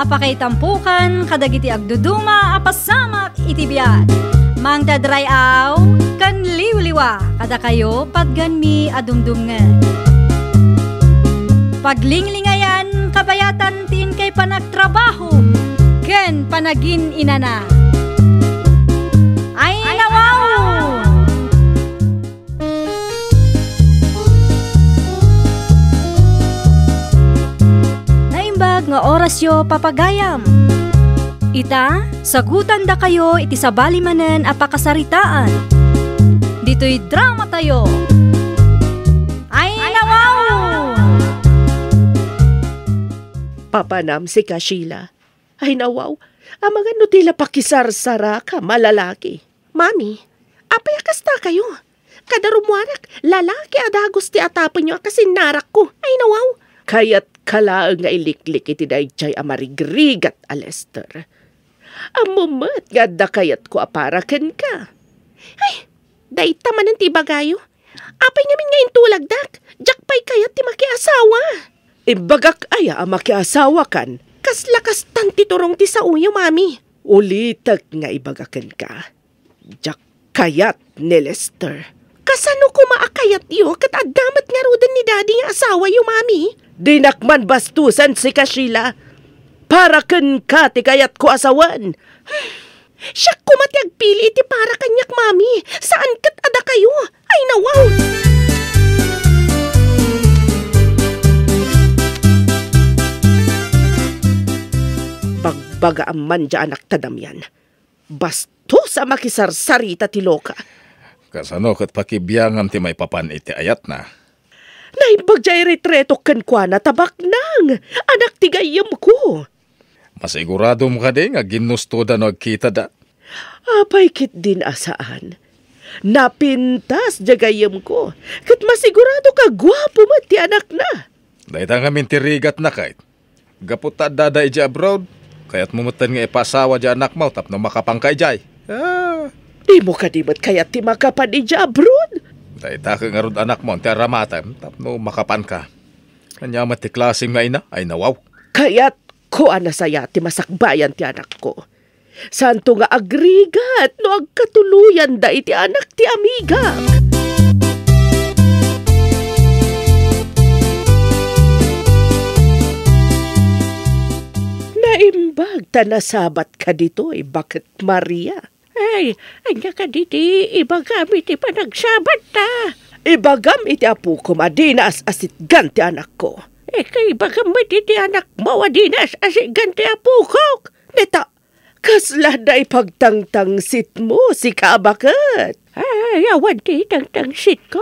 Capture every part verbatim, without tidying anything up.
Pakaitampukan kadagiti agduduma a pasamak iti biag. Mangted ray-aw ken liwliwa kadakayo patganmi a dumdumngeg. Paglinglingayan kabayatan ti inkay panagtrabaho ken panagin-inana. Ay, nawaw! Naimbag nga orasyo, papagayam. Ita, sagutandakayo iti sabali manen a pakasaritaan. Ditoy dramatayo. Ay, nawaw! Papanam, sika, Sheila. Ay, nawaw. Amangan no ti la pakisarsaraka, malalaki. Mami, apay a kastakayo? Kada rummuarak, lalaki a dagus ti atapenyo a kasinnarakko. Ay, nawaw. Kayatka laeng nga iliklik iti daydiay a marigrigat a Lester. Ammom met nga adda kayatko a para kenka. Ay, dayta manen ti ibagayo. Apay ngamin nga intulagdak? Diak pay kayat ti makiasawa. Imbagak aya a makiasawakan? Kasla kastan ti turong ti saoyo, Mami. Ulitek nga ibaga kenka, diak kayat ni Lester. Kasano koma a kayatyo ket adda met ngaruden ni Daddy nga asawayo, Mami? Dinak man bastusen, sika, Sheila. Para kenka ti kayatko a sawen. Siak koma ti agpili iti para kaniak, Mami. Saan ket a dakayo. Ay, nawaw! Bagbagaam man, dia anak ta Damian. Bastos a makisarsarita ti loka. Kasano ket pakibiangam ti maipapan iti ayatna? Naimbag dia iretretok kenkuana ta baknang. Anak ti gayyemko. Masiguradom kadi nga ginnustoda no agkitada? Apay ketdin a saan? Napintas dia gayyemko, ket masiguradok a guapo met ti anakna. Dayta ngamin ti rigatna, kayat. Gapu ta addada idiay abroad, kayatmo metten nga ipaasawa dia anakmo tapno makapanka idiay. Ah. Dimo kadi met kayat ti makapan idiay abroad? Dayta ket ngarud anakmo ti aramatem tapno makapanka. Ania met ti klasem nga ina? Ay, nawaw. Kayatko a nasaya ti masakbayan ti anakko. Saanto nga agrigat no agkatuloyanda iti anak ti amigak. Naimbag ta nasabatka ditoy, Baket Maria. Ay, ania kadi ti ibagam iti panagsabatta? Ibagam iti apokom a dina as-asitgan ti anakko. Ket ibagam met iti anakmo a dina as-asitgan ti apokok. Neta, kasla adda ipagtangtangsitmo, sika a baket? Ay, awan ti tangtangsitko.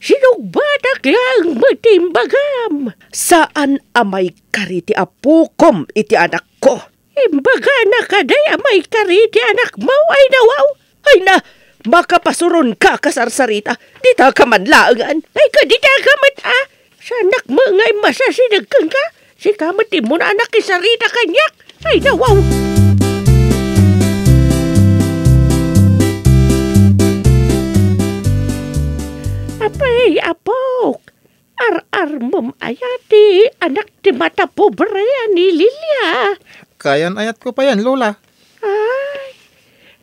Sinungbatak laeng met ti imbagam. Saan a maikari ti apokom iti anakko. Imbagana kadi a maikari ti anakmo, ay nawaw? Ay na, makapasuronka a kasarsarita, ditaka man laengen. Ay, kadi taka met a? Saannak met nga immasasineg kenka? Sika met ti immuna a nakisarita kaniak. Ay, nawaw! Apay, apok, ar-armem aya ti anak ti matapobre a ni Lilia? Kayan-ayatko payen, Lola. Ay,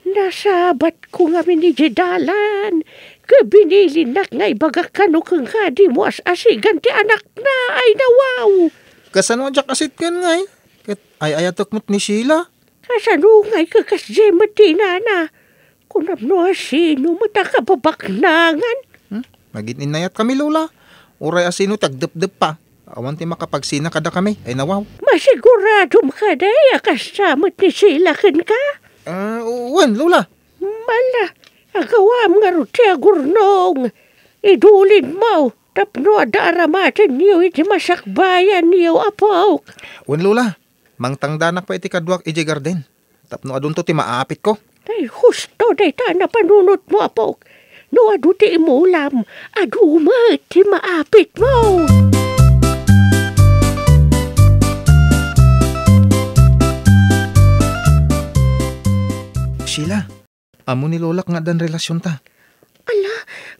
nasabatko ngamin idiay dalan, ket binilinnak nga ibagak kano kenka a dimo as-asigen ti anakna. Ay, nawaw! Kasano a diak asitgen ngay? Ket ay-ayatek met ni Sheila. Kasano ngay ket kasdiay met ti inana? Kunam no a sino met a kababaknangan? Hmm? Nagin-innayatkami, Lola. Uray a sino ti agdepdeppa, awan ti makapagsina kadakami. Ay, nawaw. Masiguradom kadi a kasta met ni Sheila kenka? Ah, wen, Lola. Mala, agawam ngarud ti agurnong. Idulinmo tapno adda aramatenyo iti masakbayanyo, apok. Wen, Lola. Mangtangdanak pay iti kaduak idiay garden tapno adunto ti maapitko. Ay, husto dayta a napanunotmo, apok. No adu ti imulam, adu met ti maapitmo. Sheila, ammo ni Lolak nga addan relasionta. Ala,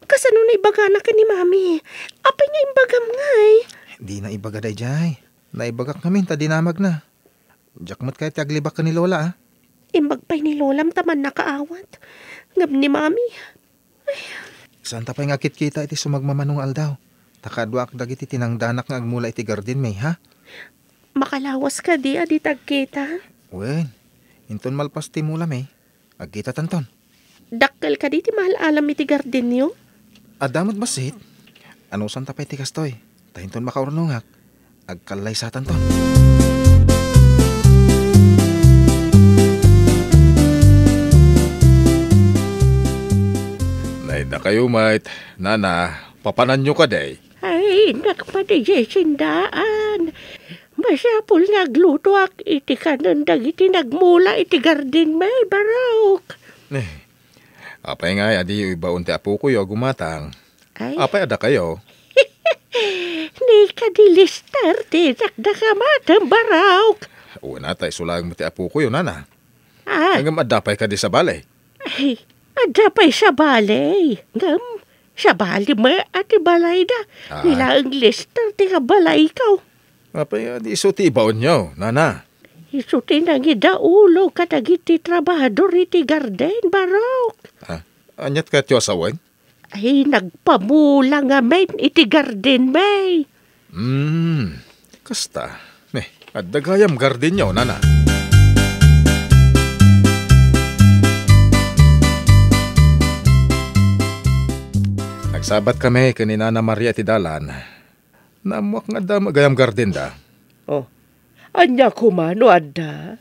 kasano naibagana ken ni Mami? Apay nga imbagam ngay? Dina ibaga daydiay. Naibagak ngamin ta dinamagna. Diak met kayat ti aglibak ken ni Lola, a. Imbag pay ni Lolam ta mannakaawat. Ngem ni Mami, saan ta pay nga agkitkita iti sumagmamano nga aldaw? Ta kaaduak dagiti tinangdanak nga agmula iti garden, May, ha? Makalawas kadi a di tagkita? Wen, inton malpas ti mula, May, agkitatanton. Dakkel kadi ti maal-alam iti gardenyo? Adda met bassit. Anusanta pay ti kastoy, ta inton makaurnongak, agkallaysatanton. Nay, dakayo met, nana, papananyo kadi? Ay, nagpadidisinda. Masapul nga aglutoak iti kanen dagiti nagmula iti garden, May, Barok. Eh, apay ngay a diyo ibaon ti apokoyo a gumatang? Ay. Apay a dakayo? Ni kadi Lester ti dakdakamatem, Barok. Wen a, ta isu laeng met ti apokoyo, nana. Ah. Ngem adda pay kadi sabali? Ay, adda pay sabali. Ngem sabali met a ti balayda. Ah. Ni laeng Lester ti kabalayko. Apay a di isu ti ibaonyo, nana? Isu ti nangidaulo kadagiti trabahador iti garden, Barok. Ah, aniat kayatyo a sawen? Ay, nagpamula ngamin iti garden, May. Hmm, kasta. Eh, adda gayam gardenyo, nana. Nagsabat kami ken ni Nana Maria iti dalan. Naammoak nga adda met gayam gardenda. Oh, ania koma no adda?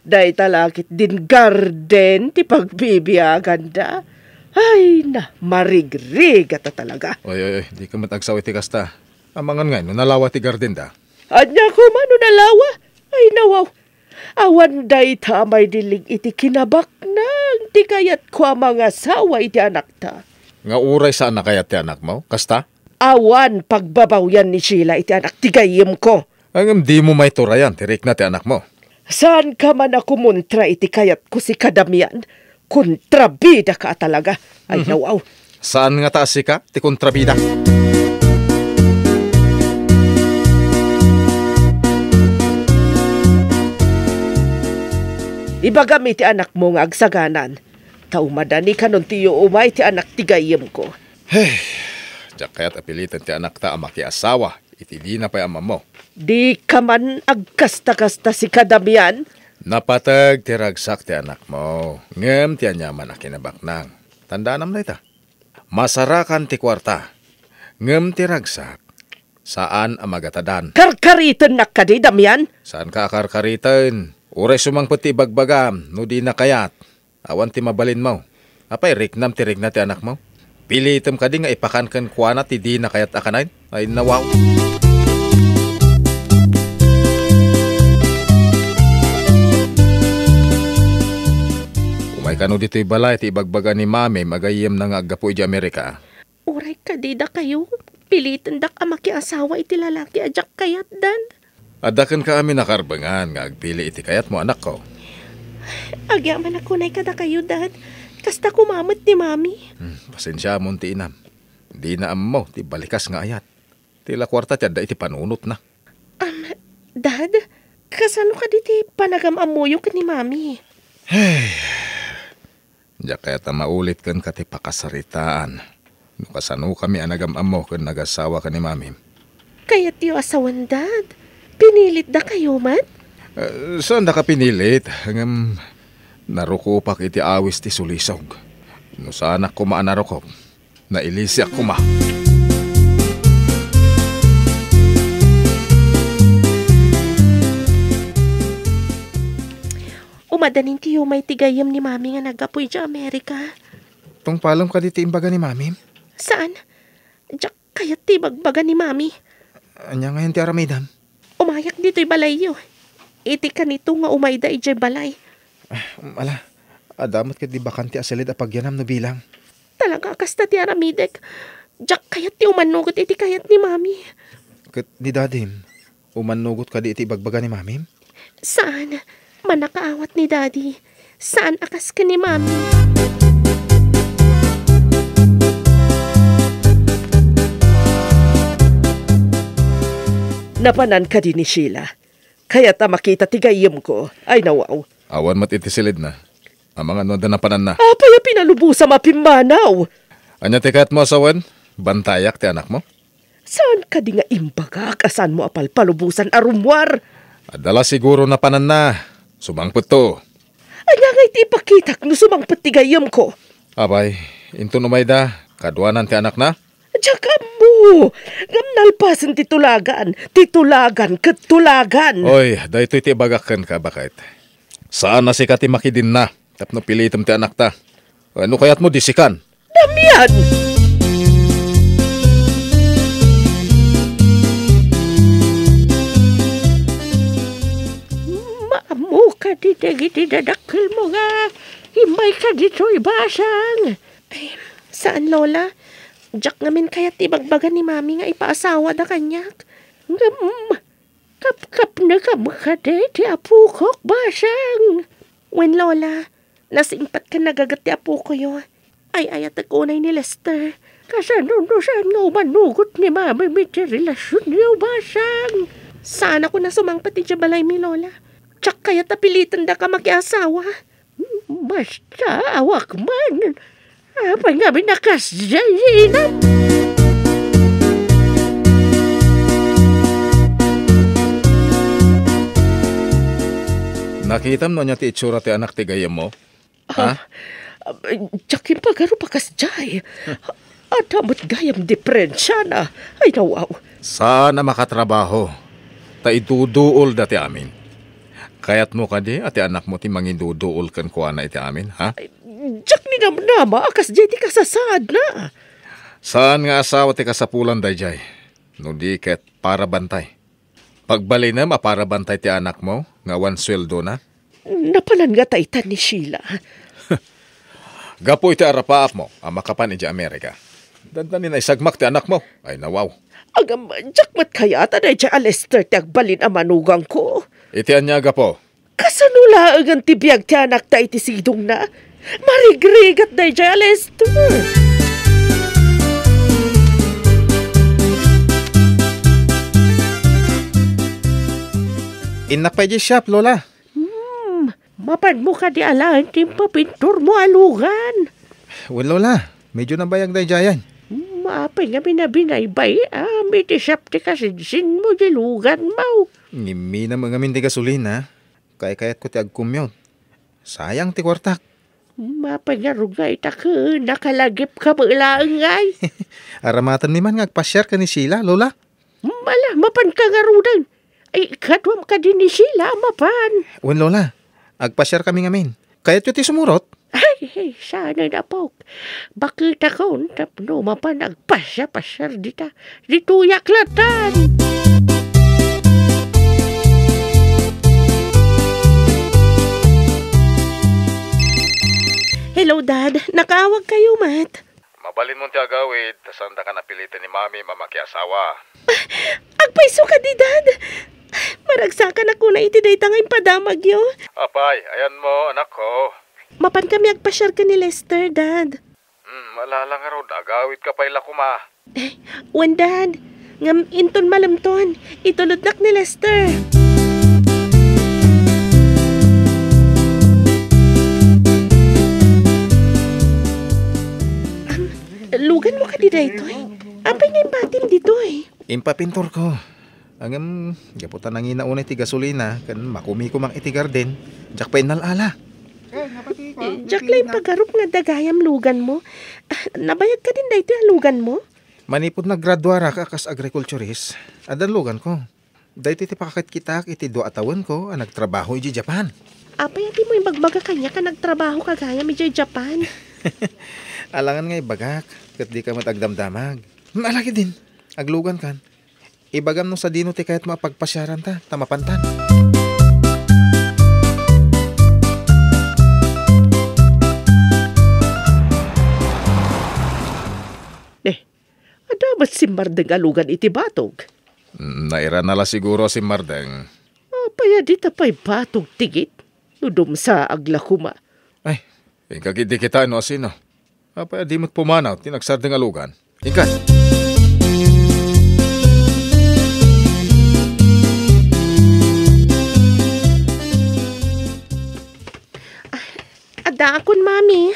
Dayta la ketdin garden ti pagbibiaganda. Ay na, marigrigata talaga. Oy, oy, oy, dika met agsaw iti kasta. Amangan ngay no nalawa ti gardenda? Ania koma no nalawa? Ay, nawaw. Awan dayta a maidillig iti kinabaknang ti kayatko a mangasawa iti anakta. Nga uray saan a kayat ti anakmo, kasta? Awan pagbabawian ni Sheila iti anak ti gayyemko. Ngem dimo maiturayan ti rikna ti anakmo. Saanka man a kumontra iti kayatko, sika Damian. Kontrabidaka a talaga. Ay, mhm, nawaw. Saan ngata a sika ti kontrabida? Ibagam iti anakmo nga agsaganan, ta umadani kanon ti umay ti anak ti gayyemko. Hey, diak kayat a piliten ti anakta a makiasawa iti dina pay ammammo. Dika man agkasta-kasta, sika Damian. Napateg ti ragsak ti anakmo, ngem ti aniaman a kinabaknang. Tandaanam dayta. Masarakan ti kuarta, ngem ti ragsak, saan a magatadan. Karkaritennak kadi, Damian? Saanka a karkariten. Uray sumangpet ti ibagbagam, no dina kayat. Awan ti mabalinmo. Apay, riknam ti rikna ti anakmo? Pilitem kadi nga ipakan kenkuana ti dina kayat a kanayon? Ay, nawaw. Umay kano ditoy balay ti ibagbaga ni Mamim a gayyemna nga aggapu idiay Amerika. Uray kadi dakayo, pilitendak a makiasawa iti lalaki a diak kayat, Dad. Adda kenka amin a karbengan nga agpili iti kayatmo, anakko. Agyamanak unay kadakayo, Dad. Kasta koma met ni Mami. Hmm, pasensiamon ti inam. Dina ammo ti balikas nga ayat. Ti la kuarta ti adda iti panunotna. Am, Dad, kasano kadi ti panagam-ammoyo ken ni Mami? Hey, diak kayat a maulit kenka ti pakasaritaan no kasanokami a nagam-ammo ken nagasawa ken ni Mamim. Kayatyo a sawen, Dad? Pinilitdakayo met? Eh, saandaka pinilit, ngem narukopak iti awis ti sulisog. No saanak koma a narukop, nailisiak koma. Umadanin ti umay ti gayyem ni Mami nga naggapu idiay Amerika. Tungpalem kadi ti imbaga ni Mamim? Saan? Diak kayat ti ibagbaga ni Mami. Ania ngayen ti aramidem? Umayak ditoy balayyo. Iti kanito nga umayda idiay balay. Ah, ala, adda met ketdi bakante a silid a pagyanam no bilang. Talaga a kasta ti aramidek. Diak kayat ti umannugot iti kayat ni Mami. Ket ni Dadim, umannugot kadi iti ibagbaga ni Mamim? Saan. Mannakaawat ni Daddy. Saan a kas ken ni Mami. Napanan kadi ni Sheila. Kayat a makita ti gayyemko. Ay, nawaw. Awan met iti silidna. Amangan no adda napananna. Apay a pinalubosam a pimmanaw? Ania ti kayatmo a sawen? Bantayak ti anakmo? Saan kadi nga imbagak a saanmo a palpalubosan a rummuar? Adda la siguro napananna. Sumangpetto. Ania nga iti ipakitak no sumangpet ti gayyemko? Apay, inton umayda, kaduanan ti anakna? Diak ammo. Ngem nalpasen ti tulagan. Ti tulagan ket tulagan. Oy, daytoy ti ibagak kenka, baket. Saan a sika ti makidinna tapno pilitem ti anakta. Wenno kayatmo disikan? Damian! Maammo kadi dagiti dadakkelmo nga immayka ditoy, Basang? Ay, saan, Lola. Diak ngamin kayat ti ibagbaga ni Mami nga ipaasawada kaniak. Ngem, kapkapnekam kadi ti apokok, Basang? Wen, Lola, nasingpet ken nagaget ti apokoyo. Ay-ayatek unay ni Lester. Kasano no saan nga umanugot ni Mami iti relasionyo, Basang? Saanak a sumangpet idiay balaymi, Lola. Diak kayat a pilitendaka makiasawa. Basta, awak man. Apay ngamin a kasdiay, Ina? Nakitam no ania ti itsura ti anak ti gayyemmo? Ha? Ah, ah, diak impagarup a kasdiay. Adda met gayam diperensiana. Ay, nawaw. Saan a makatrabaho, ta iduduolda ti amin. Kayatmo kadi a ti anakmo ti mangiduduol kenkuana iti amin, ha? Ay, diak ninamnama a kasdiay ti kasasaadna. Saan nga asawa ti kasapulan daydiay, no di ket para bantay? Pagbalinem a para bantay ti anakmo nga awan sueldona? Napanan nga taytan ni Sheila. Gapu iti arapaapmo a makapan idiay Amerika, dandanin a isagmak ti anakmo. Ay, nawaw. Agam, diak met kayat a daydiay a Lester ti agbalin a manugangko. Iti ania a gapu? Kasano laengen ti biag ti anakta iti sidongna? Marigrigat daydiay a Lester. Innak pay idiay shop, Lola. Hmm, mapanmo kadi alaen ti impapinturmo a lugan? Wen, Lola, medyo nabayag daydiayen. Hmm, apay ngamin a binaybay-am iti shop ti kasinsinmo idiay luganmo? Ngimminam ngamin ti gasolina. Kaykayatko ti agcommute. Sayang ti kuartak. Mapay ngarud nga ita ken nakalagipka met laeng ngay. Aramatenmi man nga agpasiar ken ni Sheila, Lola. Ala, mapanka ngaruden. Ay, kaduam kadi ni Sheila a mapan? Wen, Lola. Agpasiarkami ngamin. Kayatyo ti sumurot? Ay, ay, saan a napok. Baketakon tapno mapan agpasiar-pasiar dita. Ditoyak latan. Hello, Dad. Nakaawag kayo met? Mabalinmon ti agawid, ta saandaka napiliten ni Mami a makiasawa. Agpayso kadi, Dad. Maragsakan a kuna iti dayta nga impadamagyo. Apay, ayanmo, anakko? Mapan kami agpasiar ken ni Lester, Dad. Hmm, ala, ala ngarud, agawidka pay la koma. Eh, wen, Dad. Ngem inton malemton, itulodnak ni Lester. Am, luganmo kadi daytoy? Apay nga impatim ditoy? Impapinturko. Ngem, gapu ta nangina unay ti gasolina ken makumikumak iti garden, diak pay innal-ala. Eh, diak la impagarup nga adda gayam luganmo. Ah, nabayag kadin daytoy a luganmo? Manipud naggraduarak a kas agriculturist, adda luganko. Daytoy ti pakakitkitaak iti dua a tawenko a nagtrabaho idiay Japan. Apay a dimo imbagbaga kaniak a nagtrabahoka gayam idiay Japan? Alangan nga ibagak, ket dika met agdamdamag. Hmm, ala ketdin, aglugankan. Ibagam no sadino ti kayatmo a pagpasiaranta, ta mapantan. Eh, adda met simmardeng a lugan iti batog? Mm, nairana la siguro a simmardeng. Apay a dita pay batog ti git? No dumsaag la koma. Ay, inka ketdi kitaen no asino. Apay a di met pumanaw ti nagsardeng a lugan? Inka. Addaakon, Mami.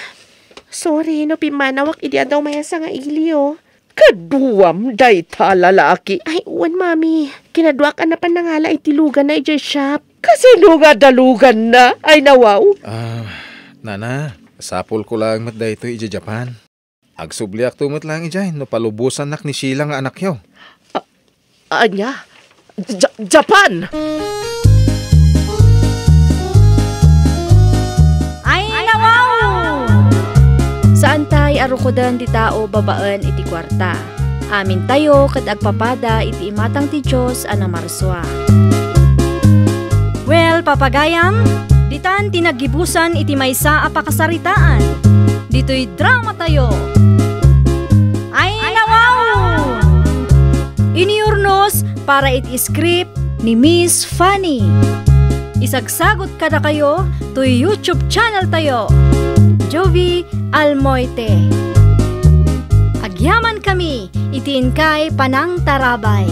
Sorry no pimmanawak idi adda maysa nga ili, oh. Kaduam dayta lalaki. Ay, wen, Mami. Kinaduak a napan nangala iti luganna idiay shop. Kasino nga adda luganna? Ay, nawaw. Ah, nana, sapulko laeng met daytoy idiay Japan. Agsubliakto met laeng idiay no palubosannak ni Sheila nga anakyo. A-, ania? Ja-, Japan! Ay, nawaw! Saantay a rukoden ti tao babaen iti kuarta. Amintayo ket agpapada iti imatang ti Dios a namarsua. Well, papagayam, ditan ti naggibusan iti maysa a pakasaritaan. Ditoy dramatayo. Ay, nawaw! Iniurnos para iti script ni Miss Fanny. Isagsagut kadakayo toy YouTube channel tayo, Jovie Almoite. Agyaman kami iti inkay panangtarabay.